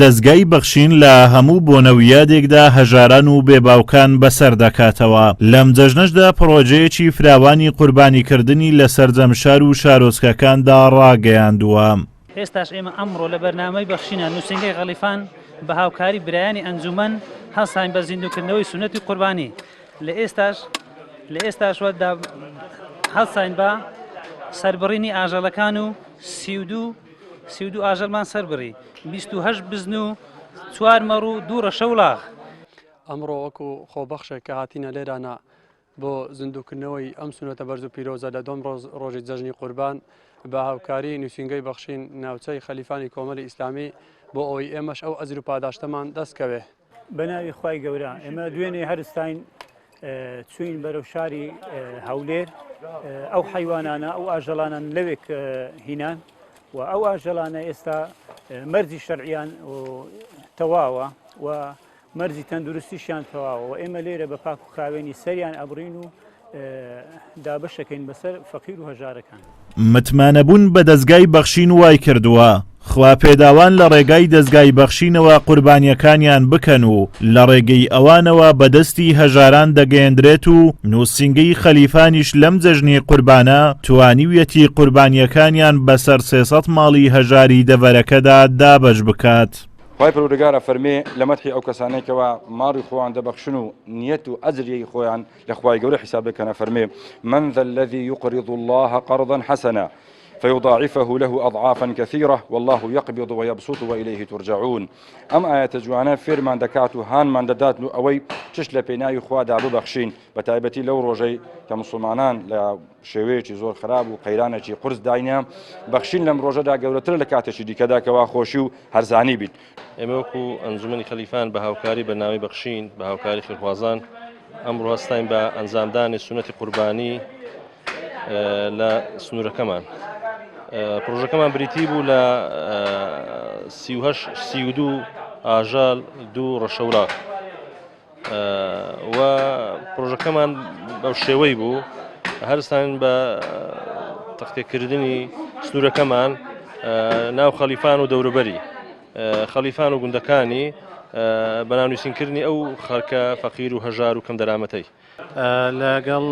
دەزگای بەخشین لە هەموو بۆنە و یادێکدا هەژاران و بێ باوکان بەسەر دەکاتەوە، لەم جەژنەشدا پڕۆژەیەکی فراوانی قوربانیکردنی لە سەرجەم شار و شارۆچکەکاندا ڕاگەیاندووە. ئێستاش ئێمە ئەمڕۆ لە بەرنامەی بەخشینە نووسینگەی غەڵیفان بە هاوکاری برایانی ئەنجومەن هەڵساین بە زیندووکردنەوەی سوننەتی قوربانی، لە ئێستاش لە ئێستاشوە هەڵساین بە سەربڕینی ئاژەڵەکان و 32 32 ئاژەڵمان سەربڕی، 28 بزن و چوار مەڕ و دوو ڕەشە وڵاغ. ئەمڕۆ وەکو خۆبەخشێک کە هاتینە لێرانە بۆ زیندووکردنەوەی ئەم سوننەتە بەرز و پیرۆزە لە دووەم ڕۆژ ڕۆژی جەژنی قوربان بە هاوکاری نووسینگەی بەخشین ناوچەی خەلیفانی کۆمەلی ئیسلامی بۆ ئەوەی ئێمەش ئەو ئەجر و پاداشتەمان دەست کەوێ. بەناوی خوای گەورە ئێمە دوێنێ هەرستاین چوین بەرەو شاری هەولێر ئەو حیوانانە ئەو ئاژەڵانان لەوێک هینان و ئەو ئاژەڵانە ئێستا مەرجی شەرعیان تەواوە و مەرجی تەندروستیشیان تەواوە و ئێمە لێرە بە پاک و خاوێنی سەریان ئەبڕین و دابەشەکەین بەسەر فەقیر و هەژارەکان. متمانەبوون بە دەزگای بەخشین وایکردووە خواپێداوان لە ڕێگای دەزگای بەخشینەوە قوربانیەکانیان بکەن و لە ڕێگەی ئەوانەوە بە دەستی هەژاران دەگەیەندرێت و نووسینگەی خەلیفانیش لەم جەژنی قوربانە توانیویەتی قوربانیەکانیان بەسەر 300 ماڵی هەژاری دەڤەرەکەدا دابەش بکات. خوای پەروەردگار ئەفەرمێ لە مەدحی ئەو کەسانەی کەوا ماڵی خۆیان دەبەخشن و نیەت و ئەجری خۆیان لە خوای گەورە حیساب دەکەن ئەفەرمێ، من ذا الذی یقرض اللە قرضا حسنا فیضاعفه له اضعافا کثیرە واللە یقبض ویبسط والیه ترجعون. ئەم ئایەتە جوانە فێرمان دەکات و هانمان دەدات و ئەوەی چشت لە پێناوی خوادا ببەخشین بە تایبەتی لەو ڕۆژەی کە موسڵمانان لە شێوەیەکی زۆر خراپ و قەیرانێکی قورس داینە، بەخشین لەم ڕۆژەدا گەورەترە لە کاتێکی دیکەدا کەوا خۆشی و هەرزانی بیت. ئێمە وەکو ئەنجومەنی خەلیفان بە هاوکاری بەرنامەی بەخشین، بە هاوکاری خێرخوازان ئەمڕۆ هەستاین بە ئەنجامدانی سوننەتی قوربانی لە سنوورەکەمان. پرۆژەکەمان بریتی بوو لە 32 ئاژەڵ، دوو ڕەشەوراق. و پرۆژەکەمان بەو شێوەی بوو هەرستان بە تەختێکردنی سنوورەکەمان ناو خەلیفان و دەوروبەری خەلیفان و گوندەکانی بەناونووسینکردنی ئەو خەڵکە فەقیر و هەژار و کەم دەرامەتەی. لەگەڵ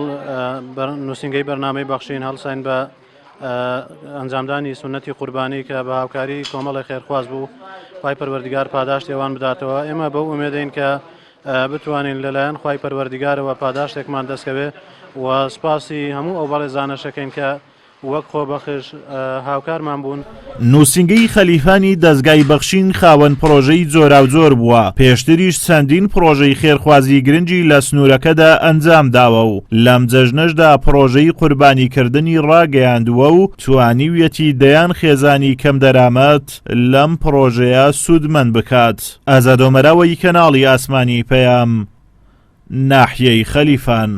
نووسینگەی بەرنامەی بەخشین هەڵساین بە ئەنجامدانی سوننەتی قوربانی کە بە هاوکاری کۆمەڵی خێرخواز بوو خوای پەروەردگار پاداشتی ئەوان بداتەوە ئێمە بەو ئومێدەین کە بتوانین لەلایەن خوای پەروەردگارەوە پاداشتێکمان دەستکەوێ و سپاسی هەموو ئەو بەڕێزانەشەکەین کە وەک خۆبەخش هاوکارمان بوون. نووسینگەی خەلیفانی دەزگای بەخشین خاوەن پڕۆژەی جۆراوجۆر بووە، پێشتریش چەندین پڕۆژەی خێرخوازی گرنگی لە سنوورەکەدا ئەنجامداوە و لەم جەژنەشدا پڕۆژەی قوربانیکردنی ڕاگەیاندووە و توانیویەتی دەیان خێزانی کەمدەرامەت لەم پڕۆژەیە سوودمەند بکات. ئازاد ئۆمەراوەی کەناڵی ئاسمانی پەیام، ناحیەی خەلیفان.